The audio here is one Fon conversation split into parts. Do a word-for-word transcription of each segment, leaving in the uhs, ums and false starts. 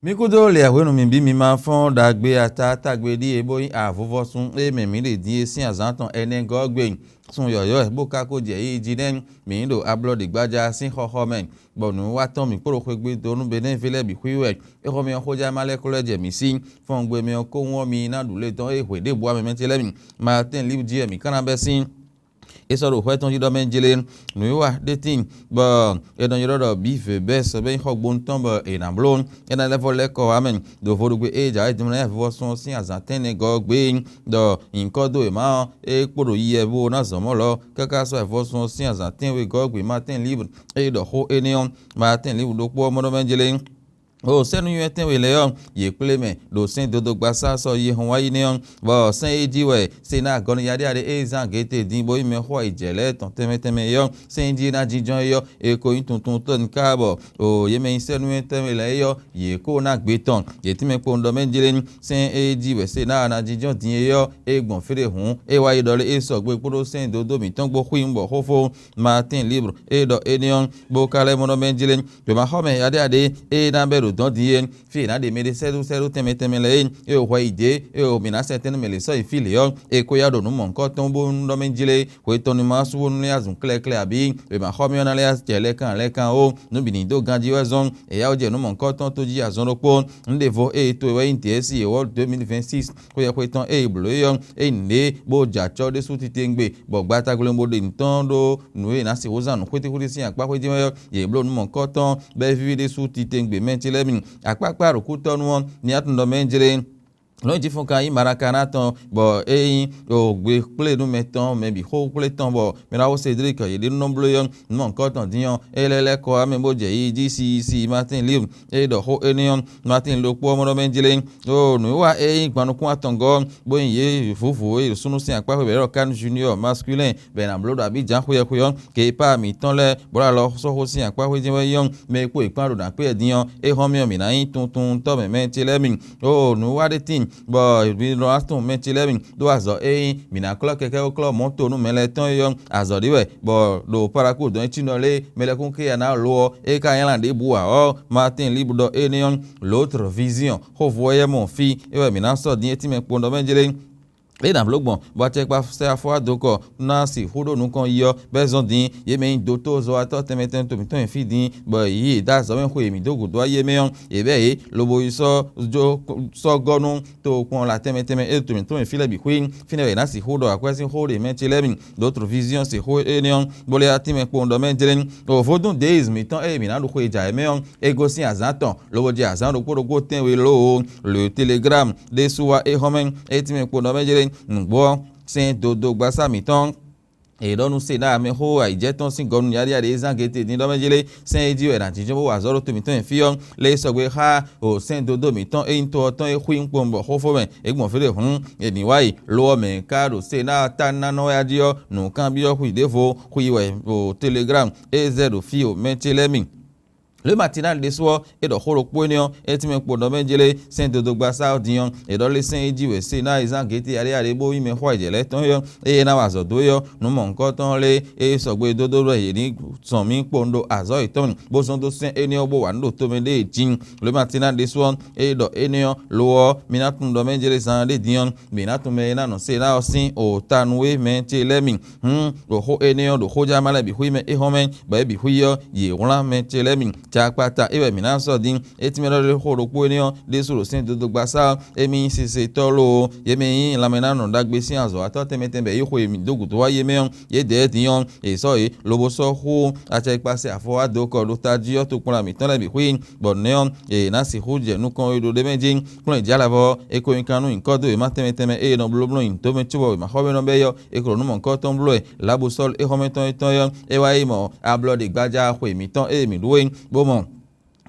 Mi kúdó lě hwenu mǐ bí mi ma fɔ́n ɖagbe ata tagbe ɖíe bó nyí avuvɔsun e mɛ mǐ ɖe din é sín azǎn tɔn ɛnɛgɔ́ ɔ́ gbe. Sun yɔ̌yɔ́ wɛ bó ka ko jɛ yiyi jí nɛ́. Mǐ ɖo ablɔɖigbaja sín xɔxɔ mɛ, bɔ nǔwiwa tɔn mǐ kpo ɖo xwegbe dó nú Benɛ́vi lɛ́ɛ bǐ xwí wɛ. Éxɔ́mɛ ɔ́, xójá ma lɛ́ ko lɛ́ jɛ mǐ sí. Fɔ́n gbe mɛ ɔ́ kówún ɔ́, mi ná ɖu lě tɔn e hwe ɖěbǔ ɔ́ mɛ mɛ ce lɛ́ɛ mi. Maatɛ́n Liwu jí wɛ mǐ ka ná bɛ́ sín. É sɔ́ ɖo xwɛ tɔn jí ɖɔ mɛ jlé. Nǔwiwa ɖé tíin, bɔ è nɔ ylɔ́ ɖɔ bǐ vě bɛ́ sɔ bɛ́ nyí xɔgbónu tɔn bɔ è nǎ bló. É ná lɛ́ vɔ lɛ́ kɔ wá mɛ ɖo vodúgbe e jǎwe din mɛ lɛ́ɛ vɔ́sɔn sín azǎn tɛ́nnɛ gɔ́ gbé, ɖɔ nyǐkɔ dó wěma ɔ́, é kpo ɖo yiyɛ bó ná zɔn mɔ̌ lɔ, káká sɔ́ vɔ́sɔn sín azǎn tɛ́nwe gɔ́ gbé Maatɛ́n Liwu. É ɖɔ xó énɛ́ ɔ́, Maatɛ́n Liwu ɖokpó ɔ́ mɔ ɖɔ mɛ jlé. O sɛ́núnywɛ́ tɛ́nwe lɛ́ɛ ɔ́, yě kplé mɛ ɖo sɛ́n dodogba sá sɔ yi hɔn wá yi nɛ́ ɔ́, bɔ sɛ́n e jí wɛ Senáa gɔ́núyaɖéyaɖé e zán Gete din bó nyí mɛxó ayǐjɛ lɛ́ɛ tɔn tɛnmɛ tɛnmɛ é ɔ́, sɛ́n e jí é ná jínjɔ́n é ɔ́, è ko nyí tuntun tɔn ká bɔ o yě mɛ nyí sɛ́núnywɛ́ tɛ́nwe lɛ́ɛ é ɔ́, yě ko ná gbe tɔn. Yě tínmɛ kpowun ɖɔ mɛ jlé sɛ́n e jí wɛ Senáa ná jínjɔ́n din é ɔ́, é gbɔn fí ɖé hǔn, é wá yi ɖɔ lé é sɔgbe kpódó sɛ́n dodó mǐtɔn kpó xwín bɔ xófó Maatɛ́n Libre e ɖɔ énɛ́ ɔ́, bó ka lɛ́ mɔ ɖɔ mɛ jlé. Wěmaxɔmɛ aɖéaɖé e ná bɛ́ ɖo dɔ̌n din é, fí e è nǎ ɖe mɛɖé sɛ́dó sɛ́dó tɛnmɛ tɛnmɛ lɛ́ɛ é, ée wǒ hwɛ yi dě, ée wǒ mǐ ná sɛn tɛ́nnú mɛ lě sɔ́ yi fí lě ɔ́, è ko yá ɖo nǔ mɔ̌hunkɔtɔn bó nú ɖɔ mɛ jlé, hwe tɔn ní ma sú bónú lɛ́ azun klɛ́klɛ́ abǐ? Wěmaxɔmɛ ɔ́ ná lɛ́ jɛ lɛ́ kan lɛ́ kan ó, nǔ bǐ ní dó ganjí wɛ zɔ́n, è yá wó jɛ nǔ mɔ̌hunkɔtɔn tó jí azɔn ɖokpó. Nǔɖévo ée to e wɛ nyí Dɛ̌si e wɔ deux mille vingt-six xweyɛxwe tɔn e è blǒ é ɔ́, é nyí nǔɖé bó jɛ acɔ́ ɖésú titewungbe, bɔ gbataglɔ́n bo ɖe nǔ tɔn ɖó nǔ e è nǎ sixú zán nǔ xwítíxwítí sín akpá xwé jɛ́n wɛ ɔ́, yě bló nǔ mɔ̌hunkɔtɔn bɔ é víví ɖésú titewungbe mɛ ce lɛ́ɛ mi. Akpákpá ɖo kútɔ́nú ɔ́, ní atundɔ mɛ jlé. Nǔ e Jifɔnkan nyí Marakana tɔn, bɔ é nyí ɖo gbe kplé nú mɛ tɔn, mɛ bǐ xó kplé tɔn, bɔ mɛ ná xó Cédric yě ɖe nú nɔ bló é ɔ́, nǔ mɔ̌hunkɔtɔn din ɔ́, é lɛ́ lɛ́ kɔ wá mɛ bó jɛ yiyi jí siisi Martin Libre. É ɖɔ xó énɛ́ ɔ́, Martin ɖokpó ɔ́ mɔ ɖɔ mɛ jlé. Ɖo nǔwiwa e nyí gban nukún atɔngɔ́ ɔ́, bó nyí yě vǔvǔ e ɖo súnnu sín akpá xwé bɔ è ɖɔ Kan Junior masculin bɔ è nǎ bló ɖo abǐjan xweyɛxwe ɔ́, kepa mǐtɔn lɛ́ɛ bó ɖo alɔ sɔ́ xó sín akpá xwé jɛ́n wɛ nyí ɔ́, mɛ e kpó è kpán ɖo nǎ kpé wɛ din ɔ́, é hɔn mì ɔ́, mǐ ná nyí tuntun tɔ́ mɛ mɛ ce lɛ́ɛ mi. Ó nǔwiwa ɖé tíin, bɔ mǐ nɔ ná tunwun mɛ ce lɛ́ɛ mi ɖó azɔ̌ e nyí mǐ ná klɔ́ kɛkɛ́ bó klɔ́ mɔ̌to nú mɛ lɛ́ɛ tɔn é ɔ́, azɔ̌ ɖé wɛ, bɔ ɖo Paraku dɔn é cí nɔ lé mɛ lɛ́ɛ kún ké ya ná lo ɔ́, é ka nylá ɖěbǔ ǎ ɔ́, Martin Libre ɖɔ énɛ́ ɔ́, l'autre vision, xóvo ɔ́ yɛ mɔ fí, é wɛ mǐ ná sɔ́ din é tínmɛ kpowun ɖɔ mɛ jlé. É nǎ bló gbɔn, bɔ acɛkpa sɛ afɔ wá do kɔ ná sixú ɖo nukɔn yi ɔ́, bɔ é zɔ́n din, yě mɛ nyí dotó zɔ́watɔ́ tɛnmɛ tɛnmɛ to mǐtɔn nyi fí din, bɔ yě yi dó azɔ̌ mɛ xwe mǐ dó gǔdo ayé mɛ ɔ́, yě bɛ́ yě, lobo yi sɔ́ jó sɔ́ gɔ́ nú tokpɔnla tɛnmɛ tɛnmɛ e to mǐtɔn nyi fí lɛ́ɛ bǐ xwé. Fínɛ́ wɛ è nǎ sixú ɖɔ akwɛ́ sín xó ɖe mɛ ce lɛ́ɛ mi, ɖǒtru viziɔ́n sixú énɛ́ ɔ́, bó lɛ́ yá tínmɛ kpowun ɖɔ mɛ jlé. Vodún Days mǐtɔn e mǐ ná ɖu xwe e jǎ é mɛ ɔ́, é gosín azǎn tɔn, lobo jɛ azǎn ɖokpó ɖokpó tɛ́nwe lóo. Le Telegram ɖésú wá é xɔ́mɛ, é tínmɛ kpo nɔ mɛ jlé. Nǔgbó ɔ́, sɛ́n dodó gbasá mǐtɔn. È ɖɔ nú Senáa mɛxó ayǐjɛ́ tɔn sín gɔnu yaɖíyaɖí e zán gete din ɖɔ mɛ jlé, sɛ́n e jí wɛ è nǎ jínjɔ́n bó wa azɔ̌ ɖo to mǐtɔn nyi fí ɔ́, lé sɔgbe xá o sɛ́n dodó mǐtɔn e nyí to ɔ́ tɔn é xwín kpowun bɔ xó fó mɛ, é gbɔn fí ɖé hǔn, è nǐ wá yi. Lo ɔ́ mɛ ka ɖo Senáa ta ná nɔ wɛ a jí ɔ́, nǔkanbyɔ́ xwi ɖěvo xwi wɛ o Telegram é zɛ ɖo fí o mɛ ce lɛ́ɛ mi. Le Matinal ɖésú ɔ́, é ɖɔ xó ɖokpó énɛ́ ɔ́, é tínmɛ kpo ɖɔ mɛ jlé sɛ́n dodogba sá ɔ́ din ɔ́, è ɖɔ lé sɛ́n é jí wě se ná e zán gěte aɖé aɖé bó nyí mɛxó ayǐjɛ lɛ́ɛ tɔn é ɔ́, eye é ná wa azɔ̌ dó é ɔ́, nǔ mɔ̌hunkɔtɔn lé é sɔgbe dó ɖɔ yě ní zɔn mì kpowun ɖo azɔ̌ yětɔn mɛ, bó zɔ́n dó sɛ́n énɛ́ ɔ́ bó wa nǔ ɖo tomɛ ɖée jí. Le Matinal ɖésú ɔ́, é ɖɔ énɛ́ ɔ́, lo ɔ́, mi ná tunwun ɖɔ mɛ jlé zan ɖé din ɔ́, mǐ ná tunwun mɛ e ná nɔ se ná ɔ́ sín o ta nú é mɛ ce lɛ́ɛ mi. Hǔn ɖo xó énɛ́ ɔ́ ɖo xójá ma lɛ́ɛ bǐ xwí mɛ é hɔn mɛ, bɔ é bǐ xwí ɔ́, yě wlán mɛ ce lɛ́ɛ mi. Cakpata é wɛ mǐ ná sɔ́ din. É tínmɛ ɖɔ ɖé xó ɖokpó énɛ́ ɔ́ ɖésú ɖo sɛ́n dodogba sá ɔ́, émí nyí sisetɔ́ loo, yě mɛ nyí lanmɛnánɔ ɖagbe sín azɔ̌watɔ́ tɛnmɛ tɛnmɛ bǐ xwe mǐ dó gǔdo wá yé mɛ ɔ́, yě dɛ̌ din ɔ́, è sɔ́ yě, lobo sɔ́ xú acɛkpasɛ afɔ wá dó kɔ ɖo tají ɔ́ tokpɔnla mǐtɔn lɛ́ɛ bǐ xwí, bɔ nɛ̌ ɔ́, è nǎ sixú jɛ nukɔn e ɖo ɖ'é mɛ jí. Kplɔ́n è jǎ alavɔ, è ko nyi kan nú nyǐkɔ dó wěma tɛnmɛ tɛnmɛ e è nɔ bló bló nyi dó mɛ cóbɔ wěmaxɔmɛ nɔ bɛ́ yɔ́, è ko ɖo nǔ mɔ̌hunkɔtɔn bló wɛ. Lǎbusɔ́lu éxɔ́mɛtɔn étɔn ɔ́, é wá yi mɔ ablɔɖegbaja xwe mǐtɔn e mǐ ɖu é, bó mɔ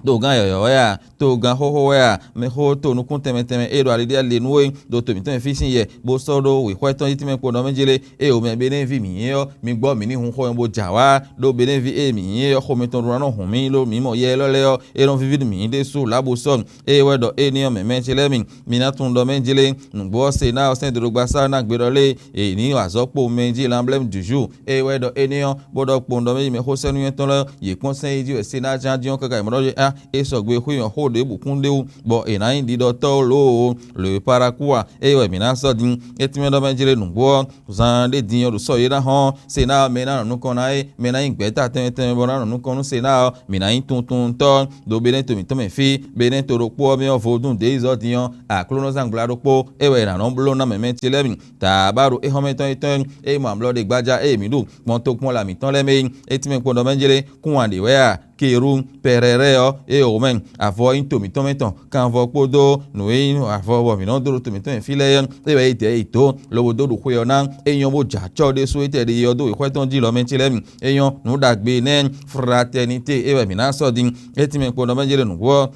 togán yɔ̌yɔ́ wɛ a, togán xóxó wɛ a, mɛxó to nukún tɛnmɛ tɛnmɛ e ɖo ali ɖé ali nú é ɖo to mǐtɔn e fí sín yɛ, bó sɔ́ ɖó wěxwɛ́ tɔn yí tínmɛ kpo nɔ mɛ jlé, ée wǒ mɛ Benévi mǐ nyí ɔ́, mi gbɔ mǐ ní hun xó mɛ bó jǎ wá, ɖó Benévi e mǐ nyí é ɔ́, xomɛ tɔn ɖó ná nɔ hun mì, ɖó mǐ mɔ yɛ élɔ́ lɛ́ɛ ɔ́, é nɔ víví nú mǐ ɖésú Lǎbusɔ́lu. Ée wɛ ɖɔ énɛ́ ɔ́ mɛ mɛ ce lɛ́ɛ mi, mi ná tunwun ɖɔ mɛ jlé. Nǔgbó ɔ́, se ná ɔ́ sɛ́n dodogba sá ná gbe ɖɔ lé, è ní wa azɔ̌ kpo mɛ jí lanblɛ́m dǔjou. Ée wɛ ɖɔ énɛ́ ɔ́, bó ɖɔ kpowun ɖɔ mɛ jí mɛxó sɛ́núnywɛ́tɔ́ lɛ́ɛ, yě kpɔ́n sɛ́n e jí wɛ se ná ján dín ɔ́ káká yě mɔ ɖɔ jí á, é sɔgbe xwé mɛ xó ɖěbǔ kún ɖé wú, bɔ è nǎ nyí ɖiɖɔtɔ́ lǒ. Lǒ e Parakúa é wɛ mǐ ná sɔ́ din. É tɛ́nmɛ ɖɔ mɛ jlé nǔgbó ɔ́, zan ɖé din ɔ́ ɖo sɔ́ yě ná hɔ́n, se ná mɛ ná nɔ nukɔn ná é, mɛ ná nyí gbɛ̌ta tɛnmɛ tɛnmɛ bɔ ná nɔ nukɔn nú se ná ɔ́, mǐ ná nyí tuntuntɔ́ ɖo Benɛ́to mǐtɔn mɛ fí. Benɛ́to mǐtɔn mɛ fí, Benɛ́to ɖokpó ɔ́ mɛ ɔ́, vodún ɖěyizɔ́ din ɔ́, Aklúnɔzán gbla ɖokpó é wɛ è nǎ nɔ bló ná mɛ mɛ ce lɛ́ɛ mi. Tǎ ba ɖo éhɔ́mɛ tɔn e tɔn e mɔ amlɔ ɖe gbaja ée mǐ ɖu gbɔn tokpɔnla mǐtɔn lɛ́ɛ mɛ é. É tínmɛ kpɔ́n ɖɔ mɛ jlé kún wan ɖě wɛ a? Keru pɛrɛrɛ ɔ́, ée wǒ mɛ avɔ nyí to mǐtɔn mɛ tɔn kanvɔ kpódó nǔ e nyí avɔ bɔ mǐ nɔ dó ɖo to mǐtɔn mɛ fí lɛ́ɛ é wɛ é dɛ yi dǒ, lobo dó ɖo xwe ɔ́ ná. É nyɔ́ bó jɛ acɔ́ ɖésú é tɛ ɖe yi ɔ́ dó wěxwɛ́ tɔn jí lɔ mɛ ce lɛ́ɛ mi. É nyɔ́ nǔ ɖagbe nɛ́. Fraternité é wɛ mǐ ná sɔ́ din. É tínmɛ kpɔ́n ɖɔ mɛ jlé nǔgbó ɔ́,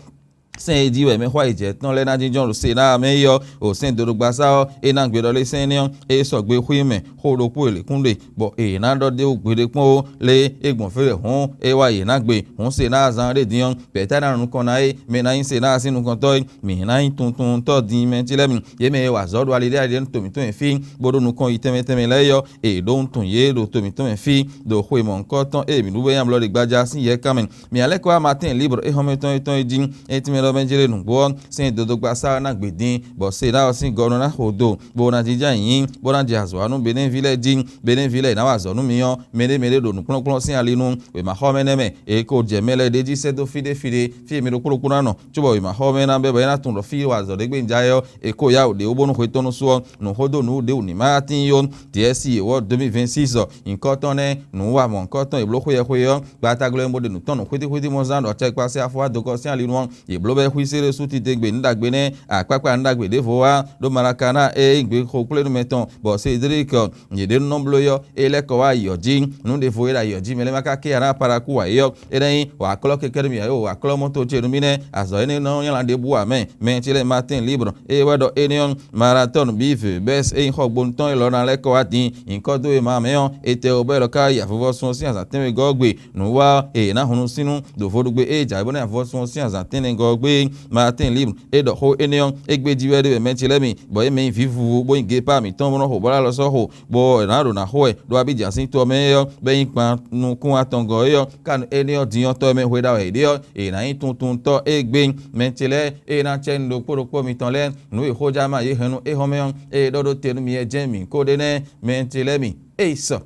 sɛn e jí wɛ mɛxó ayǐjɛtɔ́ lɛ́ɛ ná jínjɔ́n ɖo se ná mɛ é ɔ́, o sɛn dodogbaza ɔ́, é ná gbe ɖɔ lé sɛn énɛ́ ɔ́, é sɔgbe xwí mɛ xó ɖokpó e lě kún ɖe, bɔ è nǎ ɖɔ d'é wú gbeɖé kpɔ́n ó. Lé é gbɔn fí wɛ hǔn é wá yě ná gbe. Hǔn se ná zán ɖé din ɔ́, bɛ̌ tá ná nɔ nukɔn ná é, mɛ ná nyí se ná sín nukɔntɔ́ é, mǐ ná nyí tuntuntɔ́ din mɛ ce lɛ́ɛ mi. Yě mɛ e wa azɔ̌ ɖo ali ɖé ali ɖé nú to mǐtɔn e fí, bó ɖó nukɔn yi tɛnmɛ tɛnmɛ lɛ́ɛ é ɔ́, è ɖǒ wuntun yě ɖo to mǐtɔn mɛ fí, ɖo xwe mɔ̌hunkɔtɔn e mǐ ɖu wɛ nyi amlɔ ɖe gbaja sín yɛkán mɛ. Mǐ lɛ́ kɔ wá Matín Libre éhɔ́nmɛtɔn yětɔn e jí, é tínmɛ ɖɔ mɛ jlé nǔgbó ɔ́, sɛn dodogbaza ɔ́ ná gbe din, bɔ se ná ɔ́ sín gɔ nɔ ná xo do, bó ná jínjɔ́n ayǐ, bó ná jɛ azɔ̌ wa nú Benɛ́ví lɛ́ɛ jí. Benɛ́ví lɛ́ɛ è nǎ wa azɔ̌ nú mi ɔ́, mɛɖé mɛɖé ɖo nǔkplɔ́nkplɔ́n sín ali nu. Wěmaxɔmɛ nɛ́ mɛ è ko jɛ mɛ lɛ́ɛ ɖ'é jí sɛ́ dó fí ɖé fí ɖé, fí e mi ɖokpó ɖokpó ná nɔ, cóbɔ wěmaxɔmɛ ná bɛ́ bɔ é ná tunwun ɖɔ fí e wa azɔ̌ ɖé gbe un ja é ɔ́, è ko yá wǔ ɖě ó bónú hwetɔ́nu sú ɔ́, nǔ xó dó nǔ ɖěbǔ ní ma tín yó. T S I wǒ deux mille vingt-six ɔ, nyǐkɔ tɔn nɛ́, nǔ wa mɔ̌hunkɔtɔn e bló xweyɛxwe ɔ́, gbataglɔ́ e bó ɖe nǔ tɔn nǔ xwítíxwítí mɔ zán ɖɔ acɛkpasɛ afɔ wá dokɔ sín ali nu ɔ́, yě bló bɛ́ xwísé ɖé sú titewungbe nǔ ɖagbe nɛ́, akpákpa nǔ ɖagbe ɖěvo wá ɖó Malakaná e nyí gbexokplénúmɛ tɔn, bɔ Sedrík yě ɖe nɔ bló yɔ́, é lɛ́ kɔ wá ayǐ ɔ́ jí. Nǔ ɖěvo e ɖo ayǐ ɔ́ jí mɛ lɛ́ɛ ma ka ké ya ná Parakú ǎ é ɔ́, é ná nyí wǎklɔ́ kɛkɛ́ nú mì ǎ, é wǎklɔ́ mɔto ce nú mì nɛ́. Azɔ̌ énɛ́ nɔ nylá ɖěbǔ ǎ mɛ. Mɛ ce lɛ́ɛ Matín Libre, ée wɛ ɖɔ énɛ́ ɔ́, Maraatɔ́ɔn bǐ vě bɛ́s e nyí xɔgbónu tɔn élɔ́ ná lɛ́ kɔ wá din. Nyǐkɔ dó e ma mɛ ɔ́, etɛ́ wú bɔ é lɔ ka yi avɔvɔ́sún ɔ́ sín azǎn tɛ́nwegɔ́ ɔ́ gbe? Nǔ wa ɔ́, è nǎ hun nú sín nú ɖo vodúgbe e jǎwe bó ná yi avɔvɔ́sún ɔ́ sín azǎn tɛ́nnɛgɔ́ ɔ́ gbe é. Matín Libre, é ɖɔ xó énɛ́ ɔ́, é gbéjí wɛ ɖé wɛ mɛ ce lɛ́ɛ mi, bɔ é mɛ nyí vǐvuvu bó nyí gepá mǐtɔn bó nɔ́ xo bó ná lɔ sɔ́ xo, bɔ è nǎ ɖo ná xo wɛ ɖó Abidjan sín to ɔ́ mɛ é ɔ́, bɔ é nyí kpan nukún atɔngɔ́ é ɔ́, ka nú énɛ́ ɔ́ din ɔ́ tɔ́ e mɛ hwe ɖa wɛ yě ɖe ɔ́, è nǎ nyí tuntuntɔ́ e gbé. Mɛ ce lɛ́ɛ e ná cɛ nú ɖokpó ɖokpó mitɔn lɛ́ɛ, nǔ e xójánúmɛ yě hɛn nú éhɔ́mɛ ɔ́, é ɖɔ ɖó te nú mi é jɛ́n mǐ ko ɖe nɛ́, mɛ ce lɛ́ɛ mi. Ée sɔ